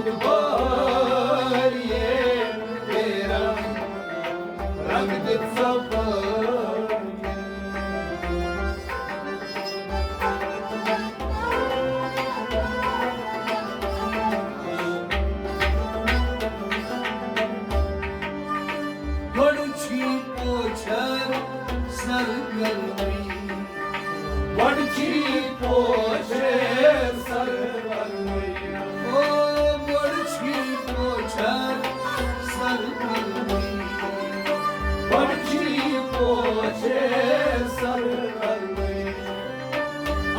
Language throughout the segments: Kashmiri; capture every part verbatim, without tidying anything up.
بہار یے میرا رنگ دِژ ژۄپٲرۍ۔ گۄڈٕ چھی پوچھر سر گرمی۔ گۄڈٕ چھی پوچھر سر گرمی۔ او، گۄڈٕ چھی پوچھر سر گرمی۔ گۄڈٕ چھی پوچھر سر گرمی۔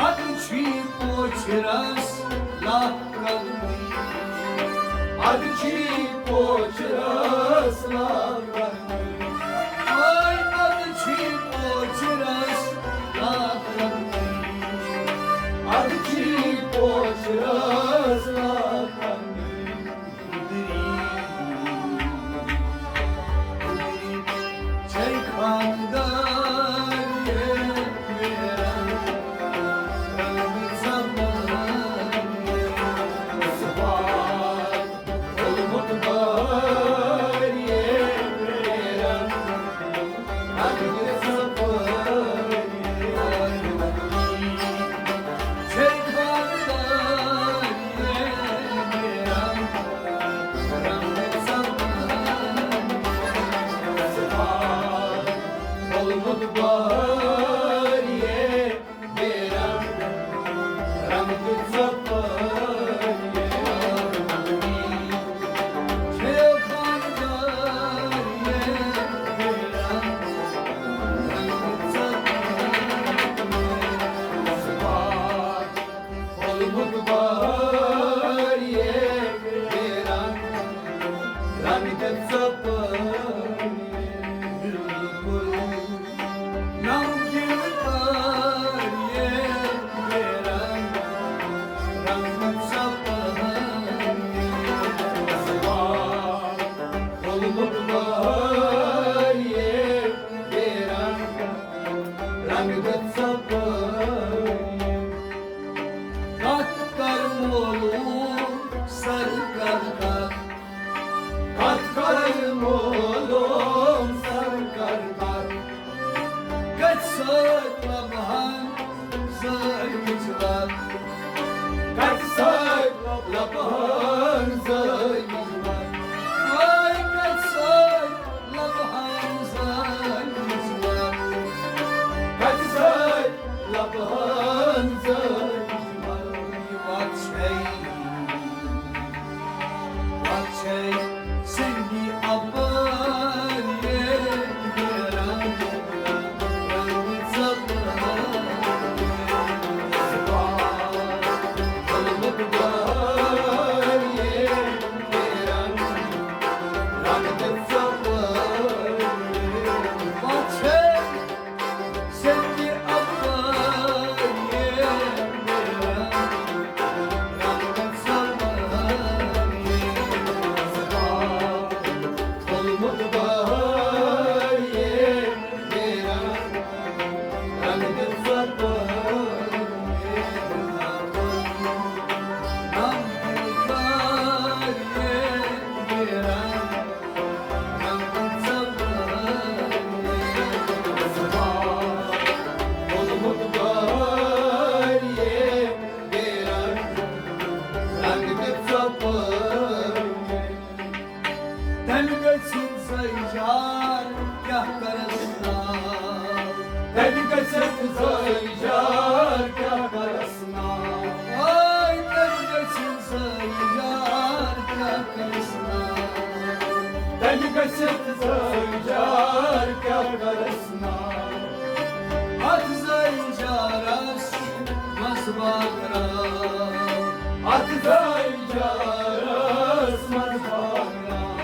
اَدٕ چھی پوچھرس لاکھ کرنی۔ اَدٕ چھی پوچھرس لاکھ کرنی۔ ہاے، اَدٕ چھی پوچھرس لاکھ کرنی۔ اَدٕ چھی پوچھرس لاکھ کرنی۔ رنگ ژۄپٲرۍ۔ کتھ کر مولوم سر کر کتھ۔ کتھ کر مولوم سر کر کتھ۔ کتھِ سۭتۍ لبہٕ ہن زٲوِج وتھ۔ کتھِ سۭتۍ لبہٕ ہن زٲوِج وتھ۔ ہاے، کتھِ سۭتۍ لبہٕ ہن زٲوِج وتھ۔ کتھِ سۭتۍ لبہٕ ہن زٲوِج وتھ۔ یہِ وتھ چھے، وتھ چھے سِنگی اپٲرۍ یے نیران۔ تَمہِ گٔژھِتھ زٲوِج یار کیٛاہ کَرَس ناو؟ تَمہِ گٔژھِتھ زٲوِج یار کیٛاہ کَرَس ناو؟ آے تَمہِ گٔژھِتھ زٲوِج یار کیٛاہ کَرَس ناو؟ تَمہِ گٔژھِتھ زٲوِج یار کیٛاہ کَرَس ناو؟ اَتھ زٲوِج یارَس منٛز باغ راو۔ اَتھ زٲوِج یارَس منٛز باغ راو۔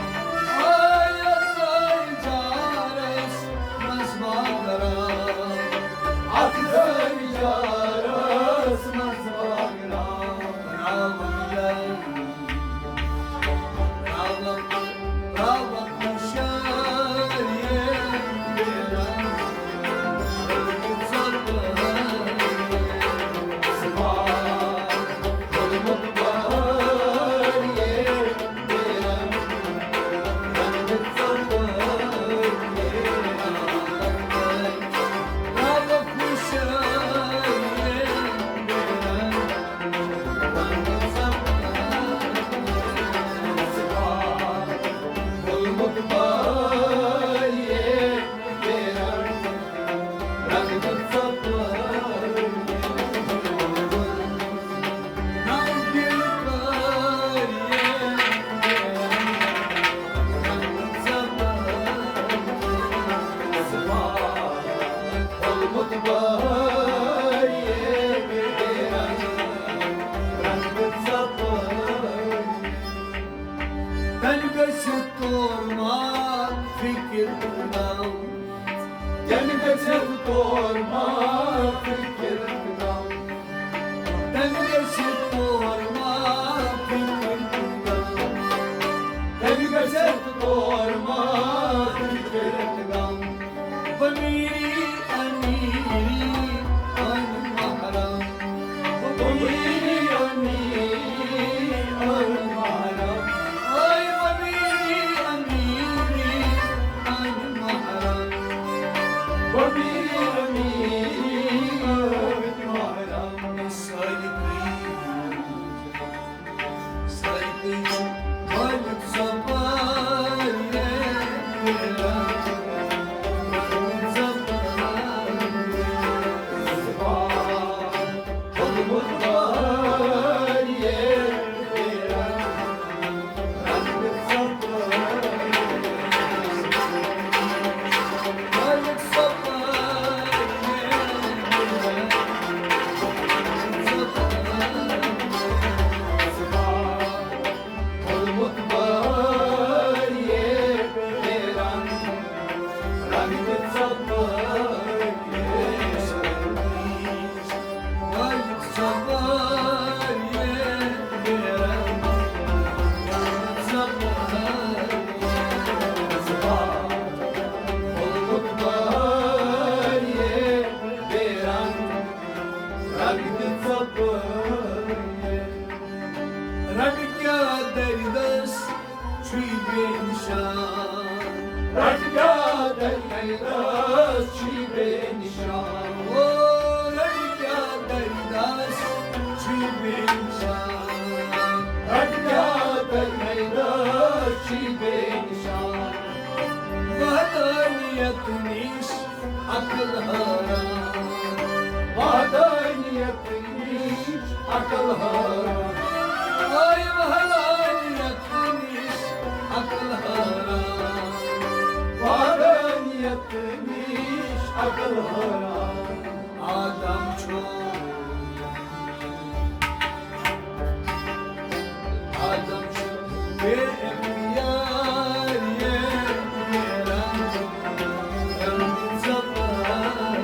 آے اَتھ زٲوِج یارَس منٛز باغ راو۔ اَتھ زٲوِج یارَس منٛز باغ راو۔ راوَن یارَس فِکِر تہٕ غم۔ تیٚلہِ گژھِ تور ما فِکِر تہٕ غم۔ تیٚلہِ گژھِ تور ما فِکِر تہٕ غم۔ تیٚلہِ گژھِ تور ما فِکِر تہٕ غم۔ بمیری امیری ان محرم۔ بمیری امیری ان محرم۔ اے بمیری امیری ان محرم۔ بمیری امیری ان محرم۔ سالکٕے، سالکٕے چھُ مالک زبان، مالک زبان۔ رٹ کیٛاہ دردس چھُے بے نشان۔ رٹ کیٛاہ دردس چھُے بے نشان۔ او رٹ کیٛاہ دردس چھُے بے نشان۔ رٹ کیٛاہ دردس چھُے بے نشان۔ وحدانیت نِش عقل حیران۔ وحدانیت نِش عقل حیران۔ اے وحدانیت نِش عقل حیران۔ وحدانیت نِش عقل حیران۔ آدم چھُ، آدم چھُ بے اختیار، یہ میرا رنگ زبان۔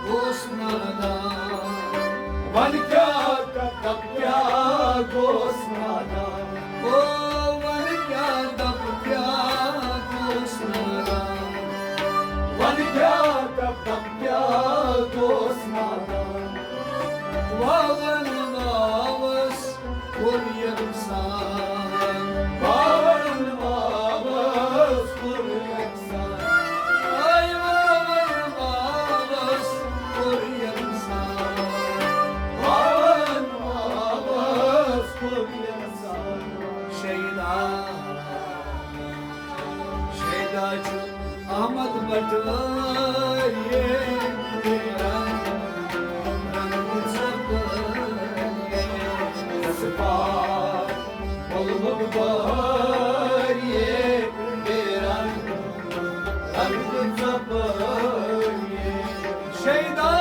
گوس نادان۔ وَن کیٛاہ دَپہٕ، کیٛاہ گوس نادان۔ او وَن کیٛاہ دَپہٕ، کیٛاہ گوس نادان۔ وَن کیٛاہ دَپہٕ، کیٛاہ گوس نادان۔ واوَن واوَس کوٚر یَکسان۔ واوَن واوَس کوٚر یَکسان۔ آے واوَن واوَس کوٚر یَکسان۔ واوَن واوَس کوٚر یَکسان۔ شیدا، شیدا چھُ احمد بٹواری، رنگ ژۄپٲرۍ، رسپار مُلمُل بہاری، رنگ، رنگ ژۄپٲرۍ۔ شیدا